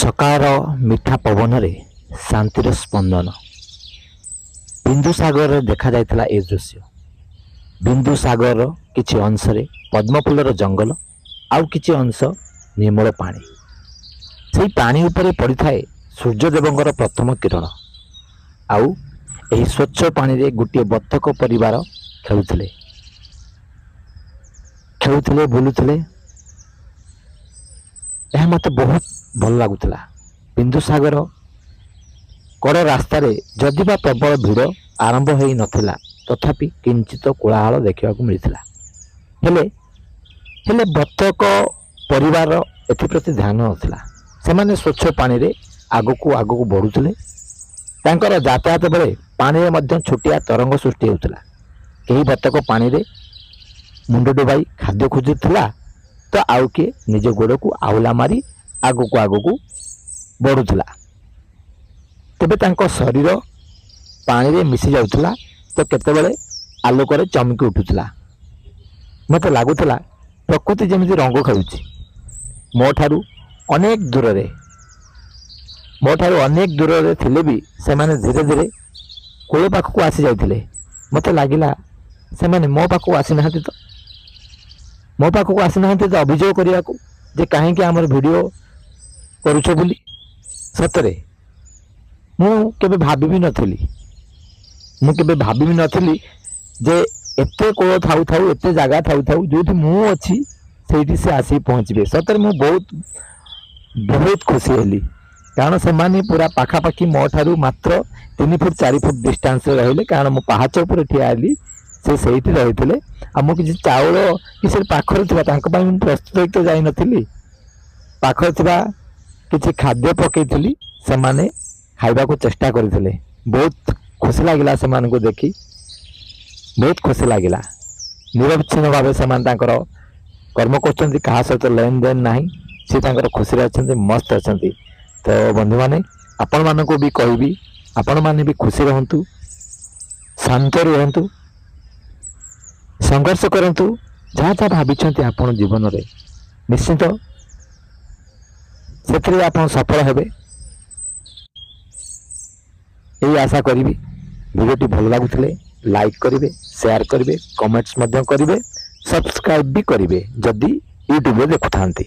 ସକାଳର ମିଠା ପବନରେ ଶାନ୍ତିର ସ୍ପନ୍ଦନ। ବିନ୍ଦୁସାଗରରେ ଦେଖାଯାଇଥିଲା ଏ ଦୃଶ୍ୟ। ବିନ୍ଦୁସାଗରର କିଛି ଅଂଶରେ ପଦ୍ମଫୁଲର ଜଙ୍ଗଲ, ଆଉ କିଛି ଅଂଶ ନିର୍ମଳ ପାଣି। ସେଇ ପାଣି ଉପରେ ପଡ଼ିଥାଏ ସୂର୍ଯ୍ୟଦେବଙ୍କର ପ୍ରଥମ କିରଣ। ଆଉ ଏହି ସ୍ୱଚ୍ଛ ପାଣିରେ ଗୋଟିଏ ବତକ ପରିବାର ଖେଳୁଥିଲେ, ଖେଳୁଥିଲେ, ବୁଲୁଥିଲେ। ଏହା ମୋତେ ବହୁତ ଭଲ ଲାଗୁଥିଲା। ବିନ୍ଦୁସାଗର କଡ଼ ରାସ୍ତାରେ ଯଦି ବା ପ୍ରବଳ ଭିଡ଼ ଆରମ୍ଭ ହୋଇନଥିଲା, ତଥାପି କିଞ୍ଚିତ କୋଳାହଳ ଦେଖିବାକୁ ମିଳିଥିଲା। ହେଲେ ହେଲେ ବତକ ପରିବାର ଏଥିପ୍ରତି ଧ୍ୟାନ ନଥିଲା। ସେମାନେ ସ୍ୱଚ୍ଛ ପାଣିରେ ଆଗକୁ ଆଗକୁ ବଢ଼ୁଥିଲେ। ତାଙ୍କର ଯାତାୟାତ ବେଳେ ପାଣିରେ ମଧ୍ୟ ଛୋଟିଆ ତରଙ୍ଗ ସୃଷ୍ଟି ହେଉଥିଲା। କେହି ବତକ ପାଣିରେ ମୁଣ୍ଡ ଡୁବାଇ ଖାଦ୍ୟ ଖୋଜୁଥିଲା ତ ଆଉ କିଏ ନିଜ ଗୋଡ଼କୁ ଆଉଲା ମାରି ଆଗକୁ ଆଗକୁ ବଢ଼ୁଥିଲା। ତେବେ ତାଙ୍କ ଶରୀର ପାଣିରେ ମିଶି ଯାଉଥିଲା ତ କେତେବେଳେ ଆଲୋକରେ ଚମକି ଉଠୁଥିଲା। ମୋତେ ଲାଗୁଥିଲା ପ୍ରକୃତି ଯେମିତି ରଙ୍ଗ ଖେଳୁଛି। ମୋ ଠାରୁ ଅନେକ ଦୂରରେ, ମୋ ଠାରୁ ଅନେକ ଦୂରରେ ଥିଲେ ବି ସେମାନେ ଧୀରେ ଧୀରେ କୂଳ ପାଖକୁ ଆସି ଯାଇଥିଲେ। ମୋତେ ଲାଗିଲା ସେମାନେ ମୋ ପାଖକୁ ଆସିନାହାନ୍ତି ତ, ମୋ ପାଖକୁ ଆସିନାହାନ୍ତି ତ ଅଭିଯୋଗ କରିବାକୁ ଯେ କାହିଁକି ଆମର ଭିଡ଼ିଓ କରୁଛ ବୋଲି। ସତରେ ମୁଁ କେବେ ଭାବି ବି ନଥିଲି, ମୁଁ କେବେ ଭାବି ବି ନଥିଲି ଯେ ଏତେ କୂଳ ଥାଉ ଥାଉ, ଏତେ ଜାଗା ଥାଉ ଥାଉ, ଯେଉଁଠି ମୁଁ ଅଛି ସେଇଠି ସେ ଆସିକି ପହଞ୍ଚିବେ। ସତରେ ମୁଁ ବହୁତ ବହୁତ ଖୁସି ହେଲି, କାରଣ ସେମାନେ ପୁରା ପାଖାପାଖି ମୋ ଠାରୁ ମାତ୍ର 3 ଫୁଟ 4 ଫୁଟ ଡିଷ୍ଟାନ୍ସରେ ରହିଲେ। କାରଣ ମୁଁ ପାହାଚ ଉପରେ ଠିଆ ହେଲି, ସେ ସେଇଠି ରହିଥିଲେ। ଆଉ ମୁଁ କିଛି ଚାଉଳ କି ସେ ପାଖରେ ଥିବା ତାଙ୍କ ପାଇଁ ମୁଁ ପ୍ରସ୍ତୁତ ହେଇକି ତ ଯାଇନଥିଲି। ପାଖରେ ଥିବା କିଛି ଖାଦ୍ୟ ପକେଇଥିଲି, ସେମାନେ ଖାଇବାକୁ ଚେଷ୍ଟା କରିଥିଲେ। ବହୁତ ଖୁସି ଲାଗିଲା ସେମାନଙ୍କୁ ଦେଖି, ବହୁତ ଖୁସି ଲାଗିଲା। ନିରବଚ୍ଛିନ୍ନ ଭାବେ ସେମାନେ ତାଙ୍କର କର୍ମ କରୁଛନ୍ତି, କାହା ସହିତ ଲେନ ଦେନ ନାହିଁ। ସେ ତାଙ୍କର ଖୁସିରେ ଅଛନ୍ତି, ମସ୍ତ ଅଛନ୍ତି। ତ ବନ୍ଧୁମାନେ, ଆପଣମାନଙ୍କୁ ବି କହିବି, ଆପଣମାନେ ବି ଖୁସି ରୁହନ୍ତୁ, ଶାନ୍ତ ରୁହନ୍ତୁ, ସଂଘର୍ଷ କରନ୍ତୁ। ଯାହା ଯାହା ଭାବିଛନ୍ତି ଆପଣ ଜୀବନରେ, ନିଶ୍ଚିତ ସେଥିରେ ଆପଣ ସଫଳ ହେବେ, ଏଇ ଆଶା କରିବି। ଭିଡ଼ିଓଟି ଭଲ ଲାଗୁଥିଲେ ଲାଇକ୍ କରିବେ, ସେୟାର କରିବେ, କମେଣ୍ଟସ୍ ମଧ୍ୟ କରିବେ, ସବସ୍କ୍ରାଇବ୍ ବି କରିବେ ଯଦି ୟୁଟ୍ୟୁବରେ ଦେଖୁଥାନ୍ତି।